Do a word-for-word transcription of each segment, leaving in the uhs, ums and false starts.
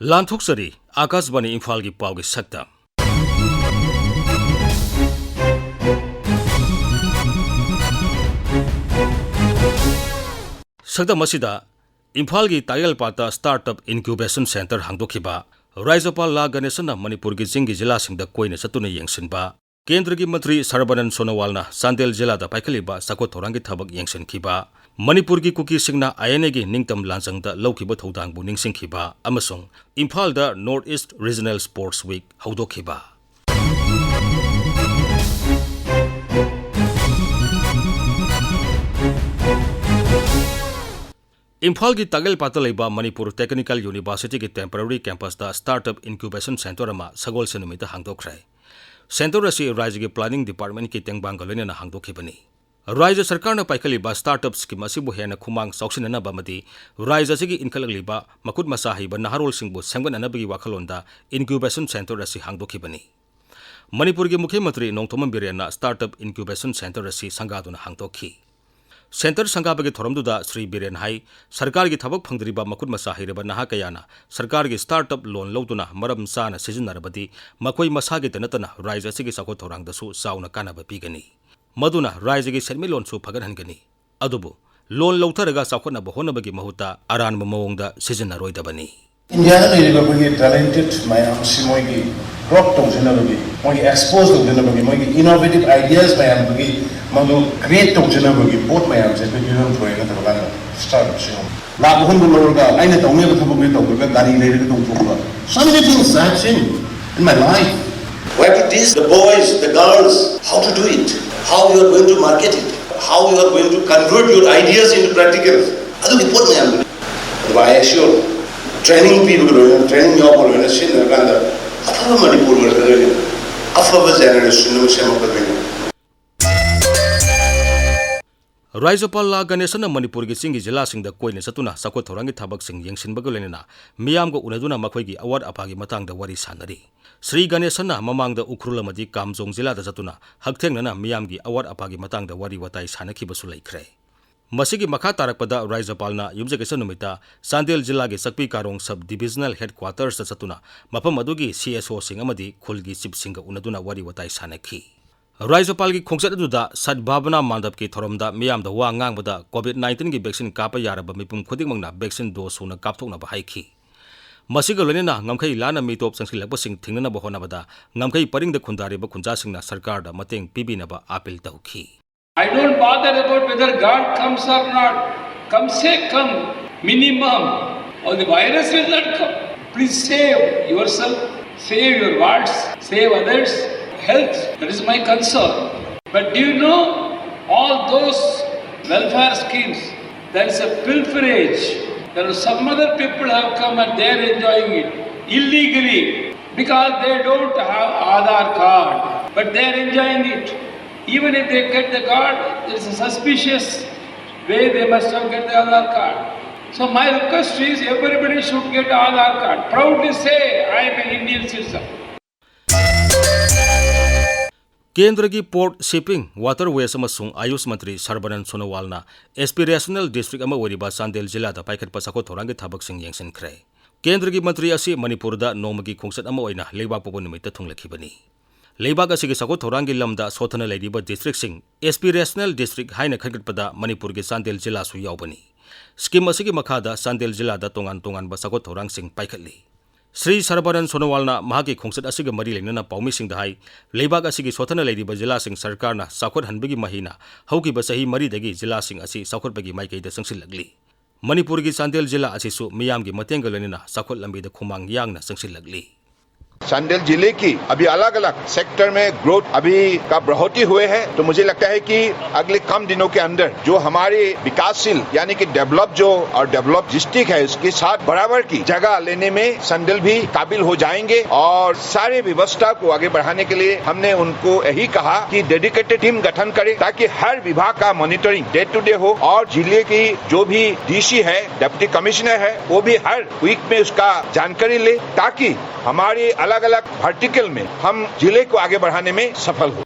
ꯂꯥꯟꯊꯣꯛꯆꯔꯤ ꯑꯥꯀꯥꯁꯕꯥꯅꯤ ꯏꯝꯐꯥꯜꯒꯤ ꯄꯥꯎꯒꯤ ꯁꯛꯇꯝ꯫ ꯁꯛꯇꯝ ꯑꯁꯤꯗ ꯏꯝꯐꯥꯜꯒꯤ ꯇꯥꯌꯦꯜꯄꯥꯠꯇ Startup Incubation Centre ꯍꯥꯡꯗꯣꯛꯈꯤꯕ, ꯔꯥꯖ꯭ꯌꯄꯥꯜ ꯂꯥ ꯒꯅꯦꯁꯟꯅ ꯃꯅꯤꯄꯨꯔꯒꯤ ꯆꯤꯡꯒꯤ ꯖꯤꯂꯥꯁꯤꯡꯗ ꯀꯣꯏꯅ ꯆꯠꯇꯨꯅ ꯌꯦꯡꯁꯤꯟꯕ, ꯀꯦꯟꯗ꯭ꯔꯒꯤ ꯃꯟꯇ꯭ꯔꯤ ꯁꯔꯕꯥꯅꯟꯗ ꯁꯣꯅꯣꯋꯥꯜꯅ ꯆꯥꯟꯗꯦꯜ ꯖꯤꯂꯥꯗ ꯄꯥꯏꯈꯠꯂꯤꯕ ꯆꯥꯎꯈꯠ ꯊꯧꯔꯥꯡꯒꯤ ꯊꯕꯛ ꯌꯦꯡꯁꯤꯟꯈꯤꯕ, ꯃꯅꯤꯄꯨꯔꯒꯤ ꯀꯨꯀꯤꯁꯤꯡꯅ ꯑꯥꯏ ꯑꯦꯟ ꯑꯦꯒꯤ ꯅꯤꯡꯇꯝ ꯂꯥꯟꯖꯪꯗ ꯂꯧꯈꯤꯕ ꯊꯧꯗꯥꯡꯕꯨ ꯅꯤꯡꯁꯤꯡꯈꯤꯕ ꯑꯃꯁꯨꯡ ꯏꯝꯐꯥꯜꯗ North East Regional Sports Week ꯍꯧꯗꯣꯛꯈꯤꯕ꯫ ꯏꯝꯐꯥꯜꯒꯤ ꯇꯥꯒꯦꯜꯄꯥꯠꯇ ꯂꯩꯕ ꯃꯅꯤꯄꯨꯔ ꯇꯦꯛꯅꯤꯀꯦꯜ ꯌꯨꯅꯤꯚꯔꯁꯤꯇꯤꯒꯤ temporary campusꯇ Startup Incubation Centre ꯑꯃ ꯁꯒꯣꯜꯁꯦꯟ ꯅꯨꯃꯤꯠꯇ ꯍꯥꯡꯗꯣꯛꯈ꯭ꯔꯦ꯫ Centre ꯑꯁꯤ ꯔꯥꯖ꯭ꯌꯒꯤ planning departmentꯀꯤ ꯇꯦꯡꯕꯥꯡꯒ ꯂꯣꯏꯅꯅ ꯍꯥꯡꯗꯣꯛꯈꯤꯕꯅꯤ꯫ ꯔꯥꯖ꯭ꯌ ꯁꯔꯀꯥꯔꯅ ꯄꯥꯏꯈꯠꯂꯤꯕ startup scheme ꯑꯁꯤꯕꯨ ꯍꯦꯟꯅ ꯈꯨꯃꯥꯡ ꯆꯥꯎꯁꯤꯟꯅꯅꯕ ꯑꯃꯗꯤ ꯔꯥꯖ꯭ꯌ ꯑꯁꯤꯒꯤ ꯏꯟꯈꯠꯂꯛꯂꯤꯕ ꯃꯈꯨꯠ ꯃꯁꯥ ꯍꯩꯕ ꯅꯍꯥꯔꯣꯜꯁꯤꯡꯕꯨ ꯁꯦꯝꯒꯠꯅꯅꯕꯒꯤ ꯋꯥꯈꯜꯂꯣꯟꯗ Incubation Centre ꯑꯁꯤ ꯍꯥꯡꯗꯣꯛꯈꯤꯕꯅꯤ꯫ ꯃꯅꯤꯄꯨꯔꯒꯤ ꯃꯨꯈ꯭ꯌ ꯃꯟꯇ꯭ꯔꯤ ꯅꯣꯡꯊꯣꯝꯕꯝ ꯕꯤꯔꯦꯟꯅ Startup Incubation Centre ꯑꯁꯤ ꯁꯪꯒꯥꯗꯨꯅ ꯍꯥꯡꯗꯣꯛꯈꯤ꯫ Centre ꯁꯪꯒꯥꯕꯒꯤ ꯊꯧꯔꯝꯗꯨꯗ ꯁ꯭ꯔꯤ ꯕꯤꯔꯦꯟ ꯍꯥꯏ, ꯁꯔꯀꯥꯔꯒꯤ ꯊꯕꯛ ꯐꯪꯗ꯭ꯔꯤꯕ ꯃꯈꯨꯠ ꯃꯁꯥ ꯍꯩꯔꯕ ꯅꯍꯥ ꯀꯌꯥꯅ ꯁꯔꯀꯥꯔꯒꯤ startup loan ꯂꯧꯗꯨꯅ ꯃꯔꯝ ꯆꯥꯅ ꯁꯤꯖꯤꯟꯅꯔꯕꯗꯤ ꯃꯈꯣꯏ ꯃꯁꯥꯒꯤꯇ ꯅꯠꯇꯅ ꯔꯥꯖ꯭ꯌ ꯑꯁꯤꯒꯤ ꯆꯥꯎꯈꯠ ꯊꯧꯔꯥꯡꯗꯁꯨ ꯆꯥꯎꯅ ꯀꯥꯟꯅꯕ ꯄꯤꯒꯅꯤ꯫ ꯃꯗꯨꯅ ꯔꯥꯖ꯭ꯌꯒꯤ ꯁꯦꯟꯃꯤꯠꯂꯣꯟꯁꯨ ꯐꯒꯠꯍꯟꯒꯅꯤ꯫ ꯑꯗꯨꯕꯨ loan ꯂꯧꯊꯔꯒ ꯆꯥꯎꯈꯠꯅꯕ ꯍꯣꯠꯅꯕꯒꯤ ꯃꯍꯨꯠꯇ ꯑꯔꯥꯟꯕ ꯃꯑꯣꯡꯗ ꯁꯤꯖꯤꯟꯅꯔꯣꯏꯗꯕꯅꯤ꯫ ꯏꯟꯗꯤꯌꯥꯗ ꯂꯩꯔꯤꯕ ꯑꯩꯈꯣꯏꯒꯤ talented ꯃꯌꯥꯝ ꯑꯁꯤ ꯃꯣꯏꯒꯤ growth ꯇꯧꯖꯅꯕꯒꯤ, ꯃꯣꯏꯒꯤ expose ꯇꯧꯖꯅꯕꯒꯤ, ꯃꯣꯏꯒꯤ innovative ideas ꯃꯌꯥꯝꯗꯨꯒꯤ ꯃꯗꯨ create ꯇꯧꯖꯅꯕꯒꯤ ꯄꯣꯠ ꯃꯌꯥꯝꯁꯦ ꯑꯩꯈꯣꯏ ꯃꯤꯔꯣꯟ ꯊꯣꯏꯅ ꯇꯧꯔꯀꯥꯟꯗ startup ꯁꯦꯝꯕ꯫ ꯂꯥꯛ ꯑꯍꯨꯝꯗꯣ ꯂꯧꯔꯒ ꯑꯩꯅ ꯇꯧꯅꯤꯡꯕ ꯊꯕꯛꯇꯨ ꯇꯧꯗ꯭ꯔꯒ ꯒꯥꯔꯤ ꯂꯩꯔꯒ ꯇꯧꯊꯣꯛꯄ꯫ So many things I have seen in my life. We have to teach the boys, the girls, how to do it, how you are going to market it, how you are going to convert your ideas into practicals. ꯑꯗꯨꯒꯤ ꯄꯣꯠ ꯃꯌꯥꯝꯗꯨꯅꯤ꯫ ꯑꯗꯨꯒ I assure, training ꯄꯤꯕꯒ ꯂꯣꯏꯅꯅ, training ꯌꯥꯎꯕꯒ ꯂꯣꯏꯅꯅ ꯁꯤꯖꯤꯟꯅꯔꯀꯥꯟꯗ ꯑꯐꯕ ꯃꯅꯤꯄꯨꯔ ꯑꯣꯏꯔꯛꯀꯗꯣꯏꯅꯤ, ꯑꯐꯕ generation ꯑꯃ ꯁꯦꯝꯃꯛꯀꯗꯣꯏꯅꯤ꯫ ꯔꯥꯖ꯭ꯌꯄꯥꯜ ꯂꯥ ꯒꯅꯦꯁꯟꯅ ꯃꯅꯤꯄꯨꯔꯒꯤ ꯆꯤꯡꯒꯤ ꯖꯤꯂꯥꯁꯤꯡꯗ ꯀꯣꯏꯅ ꯆꯠꯇꯨꯅ ꯆꯥꯎꯈꯠ ꯊꯧꯔꯥꯡꯒꯤ ꯊꯕꯛꯁꯤꯡ ꯌꯦꯡꯁꯤꯟꯕꯒ ꯂꯣꯏꯅꯅ ꯃꯤꯌꯥꯝꯒ ꯎꯅꯗꯨꯅ ꯃꯈꯣꯏꯒꯤ ꯑꯋꯥꯠ ꯑꯄꯥꯒꯤ ꯃꯇꯥꯡꯗ ꯋꯥꯔꯤ ꯁꯥꯟꯅꯔꯤ꯫ ꯁ꯭ꯔꯤ ꯒꯅꯦꯁꯟꯅ ꯃꯃꯥꯡꯗ ꯎꯈ꯭ꯔꯨꯜ ꯑꯃꯗꯤ ꯀꯥꯝꯖꯣꯡ ꯖꯤꯂꯥꯗ ꯆꯠꯇꯨꯅ ꯍꯛꯊꯦꯡꯅꯅ ꯃꯤꯌꯥꯝꯒꯤ ꯑꯋꯥꯠ ꯑꯄꯥꯒꯤ ꯃꯇꯥꯡꯗ ꯋꯥꯔꯤ ꯋꯥꯇꯥꯏ ꯁꯥꯟꯅꯈꯤꯕꯁꯨ ꯂꯩꯈ꯭ꯔꯦ꯫ ꯃꯁꯤꯒꯤ ꯃꯈꯥ ꯇꯥꯔꯛꯄꯗ ꯔꯥꯖ꯭ꯌꯄꯥꯜꯅ ꯌꯨꯝꯖꯀꯩꯁ ꯅꯨꯃꯤꯠꯇ ꯆꯥꯟꯗꯦꯜ ꯖꯤꯂꯥꯒꯤ ꯆꯥꯛꯄꯤ ꯀꯥꯔꯣꯡ ꯁꯕ ꯗꯤꯕꯤꯖꯅꯦꯜ ꯍꯦꯗꯀ꯭ꯋꯥꯇꯔꯁꯇ ꯆꯠꯇꯨꯅ ꯃꯐꯝ ꯑꯗꯨꯒꯤ ꯁꯤ ꯑꯦꯁ ꯑꯣꯁꯤꯡ ꯑꯃꯗꯤ ꯈꯨꯜꯒꯤ ꯆꯤꯐꯁꯤꯡꯒ ꯎꯅꯗꯨꯅ ꯋꯥꯔꯤ ꯋꯥꯇꯥꯏ ꯁꯥꯟꯅꯈꯤ꯫ ꯔꯥꯖ꯭ꯌꯄꯥꯜꯒꯤ ꯈꯣꯡꯆꯠ ꯑꯗꯨꯗ ꯁꯗꯚꯥꯕꯅꯥ ꯃꯥꯟꯗꯞꯀꯤ ꯊꯧꯔꯝꯗ ꯃꯤꯌꯥꯝꯗ ꯋꯥ ꯉꯥꯡꯕꯗ ꯀꯣꯚꯤꯗ ꯅꯥꯏꯟꯇꯤꯟꯒꯤ ꯚꯦꯛꯁꯤꯟ ꯀꯥꯞꯄ ꯌꯥꯔꯕ ꯃꯤꯄꯨꯝ ꯈꯨꯗꯤꯡꯃꯛꯅ ꯚꯦꯛꯁꯤꯟ ꯗꯣꯖ ꯁꯨꯅ ꯀꯥꯞꯊꯣꯛꯅꯕ ꯍꯥꯏꯈꯤ꯫ ꯃꯁꯤꯒ ꯂꯣꯏꯅꯅ ꯉꯝꯈꯩ ꯂꯥꯟꯅ ꯃꯤꯇꯣꯞ ꯆꯪꯁꯤꯜꯂꯛꯄꯁꯤꯡ ꯊꯤꯡꯅꯅꯕ ꯍꯣꯠꯅꯕꯗ ꯉꯝꯈꯩ ꯄꯔꯤꯡꯗ ꯈꯨꯟꯗꯥꯔꯤꯕ ꯈꯨꯟꯖꯥꯁꯤꯡꯅ ꯁꯔꯀꯥꯔꯗ ꯃꯇꯦꯡ ꯄꯤꯕꯤꯅꯕ ꯑꯥꯄꯤꯜ ꯇꯧꯈꯤ꯫ I don't bother about whether God comes or not. Come say come, minimum, or the virus will not come. Please save yourself, save your wards, save others. Health, that is my concern. But do you know all those welfare schemes? There is a pilferage. There are some other people have come and they are enjoying it illegally because they don't have Aadhaar card, but they are enjoying it. Even if they get the card, there is a suspicious way they must have get the Aadhaar card. So my request is everybody should get Aadhaar card. Proudly say, "I am an Indian citizen." ꯀꯦꯟꯗ꯭ꯔꯒꯤ port, shipping, ꯋꯥꯇꯔꯋꯦꯁ ꯑꯃꯁꯨꯡ ꯑꯌꯨꯁ ꯃꯟꯇ꯭ꯔꯤ ꯁꯔꯕꯥꯅꯟꯗ ꯁꯣꯅꯣꯋꯥꯜꯅ ꯑꯦꯁꯄꯤꯔꯦꯁꯅꯦꯜ district ꯑꯃ ꯑꯣꯏꯔꯤꯕ ꯆꯥꯟꯗꯦꯜ ꯖꯤꯂꯥꯗ ꯄꯥꯏꯈꯠꯄ ꯆꯥꯎꯈꯠ ꯊꯧꯔꯥꯡꯒꯤ ꯊꯕꯛꯁꯤꯡ ꯌꯦꯡꯁꯤꯟꯈ꯭ꯔꯦ꯫ ꯀꯦꯟꯗ꯭ꯔꯒꯤ ꯃꯟꯇ꯭ꯔꯤ ꯑꯁꯤ ꯃꯅꯤꯄꯨꯔꯗ ꯅꯣꯡꯃꯒꯤ ꯈꯣꯡꯆꯠ ꯑꯃ ꯑꯣꯏꯅ ꯂꯩꯕꯥꯛꯄꯣꯛꯄ ꯅꯨꯃꯤꯠꯇ ꯊꯨꯡꯂꯈꯤꯕꯅꯤ꯫ ꯂꯩꯕꯥꯛ ꯑꯁꯤꯒꯤ ꯆꯥꯎꯈꯠ ꯊꯧꯔꯥꯡꯒꯤ ꯂꯝꯗ ꯁꯣꯠꯊꯅ ꯂꯩꯔꯤꯕ ꯗꯤꯁꯇ꯭ꯔꯤꯛꯁꯤꯡ ꯑꯦꯁꯄꯤꯔꯦꯁꯅꯦꯜ ꯗꯤꯁꯇ꯭ꯔꯤꯛ ꯍꯥꯏꯅ ꯈꯟꯒꯠꯄꯗ ꯃꯅꯤꯄꯨꯔꯒꯤ ꯆꯥꯟꯗꯦꯜ ꯖꯤꯂꯥꯁꯨ ꯌꯥꯎꯕꯅꯤ꯫ ꯁ꯭ꯀꯤꯝ ꯑꯁꯤꯒꯤ ꯃꯈꯥꯗ ꯆꯥꯟꯗꯦꯜ ꯖꯤꯂꯥꯗ ꯇꯣꯉꯥꯟ ꯇꯣꯉꯥꯟꯕ ꯆꯥꯎꯈꯠ ꯊꯧꯔꯥꯡꯁꯤꯡ ꯄꯥꯏꯈꯠꯂꯤ꯫ ꯁ꯭ꯔꯤ ꯁꯔꯕꯥꯅꯟꯗ ꯁꯣꯅꯣꯋꯥꯜꯅ ꯃꯍꯥꯛꯀꯤ ꯈꯣꯡꯆꯠ ꯑꯁꯤꯒ ꯃꯔꯤ ꯂꯩꯅꯅ ꯄꯥꯎꯃꯤꯁꯤꯡꯗ ꯍꯥꯏ, ꯂꯩꯕꯥꯛ ꯑꯁꯤꯒꯤ ꯁꯣꯠꯊꯅ ꯂꯩꯔꯤꯕ ꯖꯤꯂꯥꯁꯤꯡ ꯁꯔꯀꯥꯔꯅ ꯆꯥꯎꯈꯠꯍꯟꯕꯒꯤ ꯃꯍꯩꯅ ꯍꯧꯈꯤꯕ ꯆꯍꯤ ꯃꯔꯤꯗꯒꯤ ꯖꯤꯂꯥꯁꯤꯡ ꯑꯁꯤ ꯆꯥꯎꯈꯠꯄꯒꯤ ꯃꯥꯏꯀꯩꯗ ꯆꯪꯁꯤꯜꯂꯛꯂꯤ꯫ ꯃꯅꯤꯄꯨꯔꯒꯤ ꯆꯥꯟꯗꯦꯜ ꯖꯤꯂꯥ ꯑꯁꯤꯁꯨ ꯃꯤꯌꯥꯝꯒꯤ ꯃꯇꯦꯡꯒ ꯂꯣꯏꯅꯅ ꯆꯥꯎꯈꯠ ꯂꯝꯕꯤꯗ ꯈꯣꯡꯃꯥꯡ ꯌꯥꯡꯅ ꯆꯪꯁꯤꯜꯂꯛꯂꯤ꯫ चांडिल जिले की अभी अलग अलग सेक्टर में ग्रोथ अभी का बढ़ोतरी हुए हैं, तो मुझे लगता है कि अगले कम दिनों के अंदर जो हमारे विकासशील यानी कि डेवलप जो और डेवलप डिस्ट्रिक्ट है, उसके साथ बराबर की जगह लेने में चांडिल भी काबिल हो जाएंगे। और सारे व्यवस्था को आगे बढ़ाने के लिए हमने उनको यही कहा कि डेडिकेटेड टीम गठन करें, ताकि हर विभाग का मॉनिटरिंग डे टू डे हो और जिले की जो भी डीसी है, डेप्यूटी कमिश्नर है, वो भी हर वीक में उसका जानकारी ले, ताकि हमारे अलग अलग वर्टिकल में हम जिले को आगे बढ़ाने में सफल हो।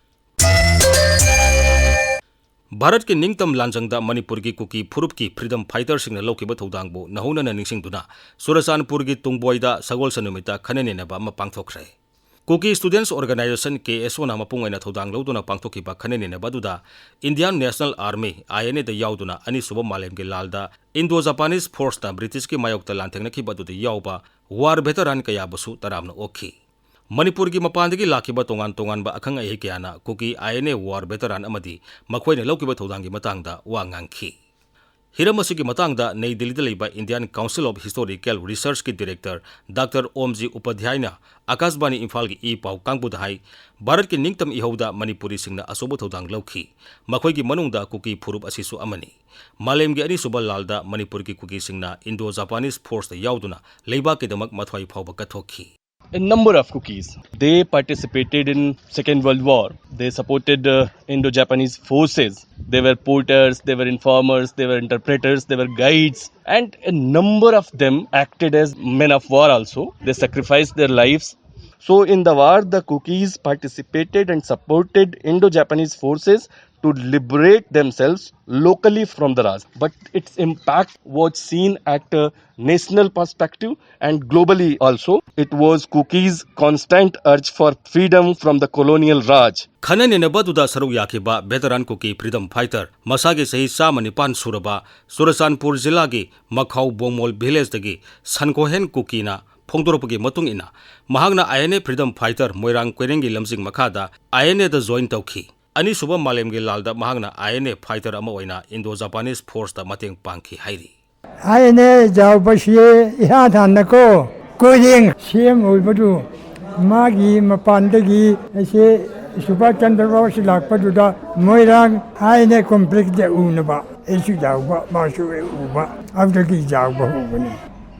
ꯚꯥꯔꯠꯀꯤ ꯅꯤꯡꯇꯝ ꯂꯥꯟꯖꯪꯗ ꯃꯅꯤꯄꯨꯔꯒꯤ ꯀꯨꯀꯤ ꯐꯨꯔꯨꯞꯀꯤ freedom fighterꯁꯤꯡꯅ ꯂꯧꯈꯤꯕ ꯊꯧꯗꯥꯡꯕꯨ ꯅꯧꯍꯧꯅꯅ ꯅꯤꯡꯁꯤꯡꯗꯨꯅ ꯆꯨꯔꯆꯥꯟꯄꯨꯔꯒꯤ ꯇꯨꯡꯕꯣꯏꯗ ꯁꯒꯣꯜꯁꯦꯟ ꯅꯨꯃꯤꯠꯇ ꯈꯟꯅ ꯅꯩꯅꯕ ꯑꯃ ꯄꯥꯡꯊꯣꯛꯈ꯭ꯔꯦ꯫ Kuki Students Organisation, ꯀꯦ ꯑꯦꯁ ꯑꯣꯅ ꯃꯄꯨꯡ ꯑꯣꯏꯅ ꯊꯧꯗꯥꯡ ꯂꯧꯗꯨꯅ ꯄꯥꯡꯊꯣꯛꯈꯤꯕ ꯈꯟꯅ ꯅꯩꯅꯕ ꯑꯗꯨꯗ Indian National Army, I N ꯑꯦꯗ ꯌꯥꯎꯗꯨꯅ ꯑꯅꯤꯁꯨꯕ ꯃꯥꯂꯦꯝꯒꯤ ꯂꯥꯜꯗ Indo-Japanese forceꯅ Britishꯀꯤ ꯃꯥꯌꯣꯛꯇ ꯂꯥꯟꯊꯦꯡꯅꯈꯤꯕ ꯑꯗꯨꯗ ꯌꯥꯎꯕ war veteran ꯀꯌꯥꯕꯨꯁꯨ ꯇꯔꯥꯝꯅ ꯑꯣꯛꯈꯤ꯫ ꯃꯅꯤꯄꯨꯔꯒꯤ ꯃꯄꯥꯟꯗꯒꯤ ꯂꯥꯛꯈꯤꯕ ꯇꯣꯉꯥꯟ ꯇꯣꯉꯥꯟꯕ ꯑꯈꯪ ꯑꯍꯩ ꯀꯌꯥꯅ ꯀꯨꯀꯤ ꯑꯥꯏ ꯑꯦꯟ ꯑꯦ war veteran ꯑꯃꯗꯤ ꯃꯈꯣꯏꯅ ꯂꯧꯈꯤꯕ ꯊꯧꯗꯥꯡꯒꯤ ꯃꯇꯥꯡꯗ ꯋꯥ ꯉꯥꯡꯈꯤ꯫ ꯍꯤꯔꯝ ꯑꯁꯤꯒꯤ ꯃꯇꯥꯡꯗ ꯅꯩ ꯗꯤꯜꯂꯤꯗ ꯂꯩꯕ Indian Council of Historical Researchꯀꯤ director ꯗꯥꯛꯇꯔ ꯑꯣꯝꯖꯤ ꯎꯄꯥꯙ꯭ꯌꯥꯌꯅ ꯑꯀꯥꯁꯕꯥꯅꯤ ꯏꯝꯐꯥꯜꯒꯤ ꯏ ꯄꯥꯎ ꯀꯥꯡꯕꯨꯗ ꯍꯥꯏ, ꯚꯥꯔꯠꯀꯤ ꯅꯤꯡꯇꯝ ꯏꯍꯧꯗ ꯃꯅꯤꯄꯨꯔꯤꯁꯤꯡꯅ ꯑꯆꯧꯕ ꯊꯧꯗꯥꯡ ꯂꯧꯈꯤ꯫ ꯃꯈꯣꯏꯒꯤ ꯃꯅꯨꯡꯗ ꯀꯨꯀꯤ ꯐꯨꯔꯨꯞ ꯑꯁꯤꯁꯨ ꯑꯃꯅꯤ꯫ ꯃꯥꯂꯦꯝꯒꯤ ꯑꯅꯤꯁꯨꯕ ꯂꯥꯜꯗ ꯃꯅꯤꯄꯨꯔꯒꯤ ꯀꯨꯀꯤꯁꯤꯡꯅ Indo-Japanese forceꯇ ꯌꯥꯎꯗꯨꯅ ꯂꯩꯕꯥꯛꯀꯤꯗꯃꯛ ꯃꯊ꯭ꯋꯥꯏ ꯐꯥꯎꯕ ꯀꯠꯊꯣꯛꯈꯤ꯫ A number of Kukis. They participated in Second World War. They supported uh, Indo-Japanese forces. They were porters, they were informers, they were interpreters, they were guides, and a number of them acted as men of war also. They sacrificed their lives. So in the war, the Kukis participated and supported Indo-Japanese forces to liberate themselves locally from the Raj. But its impact was seen at a national perspective and globally also. It was Kuki's constant urge for freedom from the colonial Raj. ꯈꯟꯅ ꯅꯩꯅꯕ ꯑꯗꯨꯗ ꯁꯔꯨꯛ ꯌꯥꯈꯤꯕ veteran ꯀꯨꯀꯤ freedom fighter, ꯃꯁꯥꯒꯤ ꯆꯍꯤ ꯆꯥꯝꯃ ꯅꯤꯄꯥꯟ ꯁꯨꯔꯕ ꯆꯨꯔꯆꯥꯟꯄꯨꯔ ꯖꯤꯂꯥꯒꯤ ꯃꯈꯥꯎ ꯕꯣꯡꯃꯣꯜ villageꯇꯒꯤ ꯁꯟꯈꯣꯍꯦꯟ ꯀꯨꯀꯤꯅ ꯐꯣꯡꯗꯣꯔꯛꯄꯒꯤ ꯃꯇꯨꯡ ꯏꯟꯅ, ꯃꯍꯥꯛꯅ ꯑꯥꯏ ꯑꯦꯟ ꯑꯦ freedom fighter ꯃꯣꯏꯔꯥꯡ ꯀꯣꯏꯔꯦꯡꯒꯤ ꯂꯝꯖꯤꯡ ꯃꯈꯥꯗ ꯑꯥꯏ ꯑꯦꯟ ꯑꯦꯗ join ꯇꯧꯈꯤ꯫ ꯑꯅꯤꯁꯨꯕ ꯃꯥꯂꯦꯝꯒꯤ ꯂꯥꯜꯗ ꯃꯍꯥꯛꯅ ꯑꯥꯏ ꯑꯦꯟ ꯑꯦ fighter ꯑꯃ ꯑꯣꯏꯅ Indo-Japanese forceꯇ ꯃꯇꯦꯡ ꯄꯥꯡꯈꯤ ꯍꯥꯏꯔꯤ꯫ ꯑꯥꯏ ꯑꯦꯟ ꯑꯦ ꯌꯥꯎꯕꯁꯤ ꯏꯍꯥꯟ ꯍꯥꯟꯅꯀꯣ, ꯀꯣꯏꯔꯦꯡ ꯁꯤ ꯑꯦꯝ ꯑꯣꯏꯕꯗꯨ, ꯃꯥꯒꯤ ꯃꯄꯥꯟꯗꯒꯤ ꯑꯩꯁꯦ ꯁꯨꯚꯥꯁ ꯆꯟꯗ꯭ꯔ ꯕꯣꯁ ꯂꯥꯛꯄꯗꯨꯗ ꯃꯣꯏꯔꯥꯡ ꯑꯥꯏ ꯑꯦꯟ ꯑꯦ complexꯇ ꯎꯅꯕ ꯑꯩꯁꯨ ꯌꯥꯎꯕ, ꯃꯥꯁꯨ ꯎꯕ, ꯑꯗꯨꯗꯒꯤ ꯌꯥꯎꯕ ꯍꯧꯕꯅꯤ꯫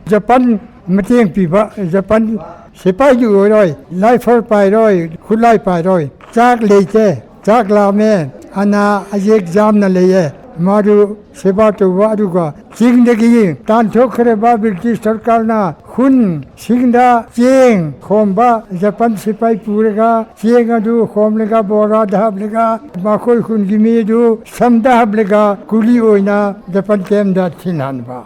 ꯖꯄꯥꯟ ꯃꯇꯦꯡ ꯄꯤꯕ, ꯖꯄꯥꯟ ꯁꯤꯄꯥꯏꯗꯤ ꯑꯣꯏꯔꯣꯏ, ꯂꯥꯏꯐꯜ ꯄꯥꯏꯔꯣꯏ, ꯈꯨꯠꯂꯥꯏ ꯄꯥꯏꯔꯣꯏ, ꯆꯥꯛ ꯂꯩꯇꯦ, ꯆꯥꯛ ꯂꯥꯝꯃꯦ, ꯑꯅꯥ ꯑꯌꯦꯛ ꯌꯥꯝꯅ ꯂꯩꯌꯦ, ꯃꯥꯗꯨ ꯁꯦꯕꯥ ꯇꯧꯕ, ꯑꯗꯨꯒ ꯆꯤꯡꯗꯒꯤ ꯇꯥꯟꯊꯣꯛꯈ꯭ꯔꯕ ꯕ꯭ꯔꯤꯇꯤꯁ ꯁꯔꯀꯥꯔꯅ ꯈꯨꯟꯁꯤꯡꯗ ꯆꯦꯡ ꯈꯣꯝꯕ ꯖꯄꯥꯟ ꯁꯤꯄꯥꯏ ꯄꯨꯔꯒ ꯆꯦꯡ ꯑꯗꯨ ꯈꯣꯝꯂꯒ ꯕꯣꯔꯥꯗ ꯍꯥꯞꯂꯒ ꯃꯈꯣꯏ ꯈꯨꯟꯒꯤ ꯃꯤꯗꯨ ꯁꯝꯗ ꯍꯥꯞꯂꯒ ꯀꯨꯂꯤ ꯑꯣꯏꯅ Japan ꯀꯦꯝꯗ ꯊꯤꯟꯍꯟꯕ꯫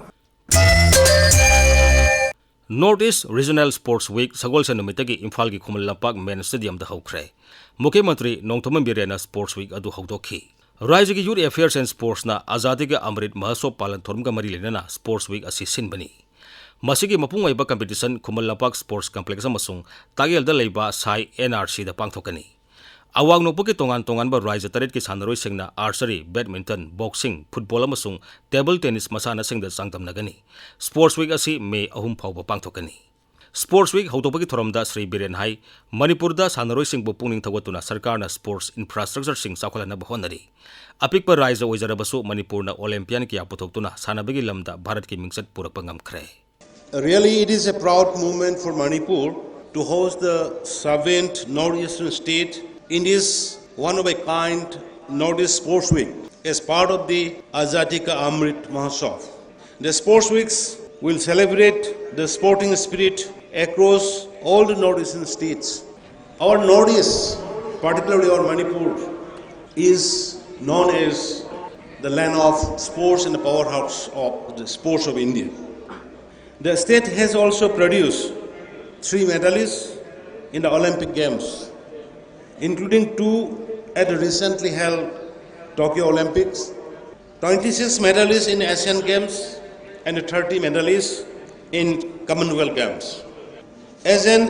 North East Regional Sports Week ꯁꯒꯣꯜꯁꯦꯟ ꯅꯨꯃꯤꯠꯇꯒꯤ ꯏꯝꯐꯥꯜꯒꯤ ꯈꯨꯃꯟ ꯂꯝꯄꯥꯛ ꯃꯦꯟ ꯁ꯭ꯇꯦꯗꯤꯌꯝꯗ ꯍꯧꯈ꯭ꯔꯦ꯫ ꯃꯨꯈ꯭ꯌ ꯃꯟꯇ꯭ꯔꯤ ꯅꯣꯡꯊꯣꯝꯕꯝ ꯕꯤꯔꯦꯟꯅ Sports Week ꯑꯗꯨ ꯍꯧꯗꯣꯛꯈꯤ꯫ ꯔꯥꯏꯖꯒꯤ Youth Affairs and Sportsꯅ ꯑꯖꯥꯗꯤꯒ ꯑꯃ꯭ꯔꯤꯠ ꯃꯍꯣꯠꯁꯣꯕ ꯄꯥꯂꯟ ꯊꯧꯔꯝꯒ ꯃꯔꯤ ꯂꯩꯅꯅ Sports Week ꯑꯁꯤ ꯁꯤꯟꯕꯅꯤ꯫ ꯃꯁꯤꯒꯤ ꯃꯄꯨꯡ ꯑꯣꯏꯕ competition Khuman Lampak Sports Complex ꯑꯃꯁꯨꯡ ꯇꯥꯛꯌꯦꯜꯗ ꯂꯩꯕ ꯁꯥꯏ N R Cꯗ ꯄꯥꯡꯊꯣꯛꯀꯅꯤ꯫ ꯑꯋꯥꯡ ꯅꯣꯡꯄꯣꯛꯀꯤ ꯇꯣꯉꯥꯟ ꯇꯣꯉꯥꯟꯕ ꯔꯥꯏꯖ ꯇꯔꯦꯠꯀꯤ ꯁꯥꯟꯅꯔꯣꯏꯁꯤꯡꯅ archery, badminton, boxing, football ꯑꯃꯁꯨꯡ table tennis ꯃꯁꯥꯟꯅꯁꯤꯡꯗ ꯆꯥꯡꯗꯝꯅꯒꯅꯤ꯫ Sports Week ꯑꯁꯤ ꯃꯦ ꯑꯍꯨꯝ ꯐꯥꯎꯕ ꯄꯥꯡꯊꯣꯛꯀꯅꯤ꯫ Sports Week ꯍꯧꯗꯣꯛꯄꯒꯤ ꯊꯧꯔꯝꯗ ꯁ꯭ꯔꯤ ꯕꯤꯔꯦꯟ ꯍꯥꯏ, ꯃꯅꯤꯄꯨꯔꯗ ꯁꯥꯟꯅꯔꯣꯏꯁꯤꯡꯕꯨ ꯄꯨꯛꯅꯤꯡ ꯊꯧꯒꯠꯇꯨꯅ ꯁꯔꯀꯥꯔꯅ sports infrastructureꯁꯤꯡ ꯆꯥꯎꯈꯠꯍꯟꯅꯕ ꯍꯣꯠꯅꯔꯤ꯫ ꯑꯄꯤꯛꯄ ꯔꯥꯏꯖ ꯑꯣꯏꯖꯔꯕꯁꯨ ꯃꯅꯤꯄꯨꯔꯅ Olympian ꯀꯌꯥ ꯄꯨꯊꯣꯛꯇꯨꯅ ꯁꯥꯟꯅꯕꯒꯤ ꯂꯝꯗ ꯚꯥꯔꯠꯀꯤ ꯃꯤꯡꯆꯠ ꯄꯨꯔꯛꯄ ꯉꯝꯈ꯭ꯔꯦ꯫ Really, it is a proud moment for Manipur to host the seventh Northeastern State in this one-of-a-kind Northeast Sports Week as part of the Azadi Ka Amrit Mahotsav. The Sports Weeks will celebrate the sporting spirit across all the Northeastern states. Our Northeast, particularly our Manipur, is known as the land of sports and the powerhouse of the sports of India. The state has also produced three medalists in the Olympic Games, including two at the recently held Tokyo Olympics, twenty-six medalists in Asian Games, and thirty medalists in Commonwealth Games. As an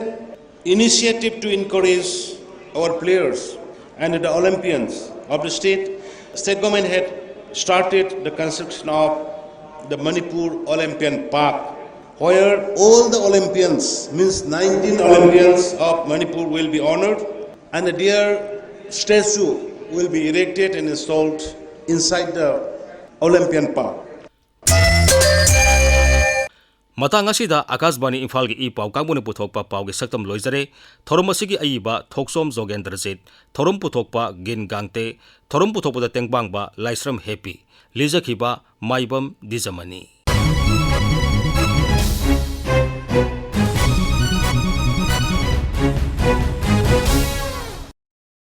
initiative to encourage our players and the Olympians of the state, state government had started the construction of the Manipur Olympian Park, where all the Olympians, means nineteen Olympians of Manipur, will be honored, and their statue will be erected and installed inside the Olympian Park. ꯃꯇꯥꯡ ꯑꯁꯤꯗ ꯑꯀꯥꯁꯕꯥꯅꯤ ꯏꯝꯐꯥꯜꯒꯤ ꯏ ꯄꯥꯎ ꯀꯥꯡꯕꯨꯅ ꯄꯨꯊꯣꯛꯄ ꯄꯥꯎꯒꯤ ꯁꯛꯇꯝ ꯂꯣꯏꯖꯔꯦ꯫ ꯊꯧꯔꯝ ꯑꯁꯤꯒꯤ ꯑꯏꯕ ꯊꯣꯛꯆꯣꯝ ꯖꯣꯒꯦꯟꯗ꯭ꯔꯖꯤꯠ, ꯊꯧꯔꯝ ꯄꯨꯊꯣꯛꯄ ꯒꯤꯟ ꯒꯥꯡꯇꯦ, ꯊꯧꯔꯝ ꯄꯨꯊꯣꯛꯄꯗ ꯇꯦꯡꯕꯥꯡꯕ ꯂꯥꯏꯁ꯭ꯔꯝ ꯍꯦꯄꯤ, ꯂꯤꯖꯈꯤꯕ ꯃꯥꯏꯕꯝ ꯗꯤꯖꯃꯅꯤ꯫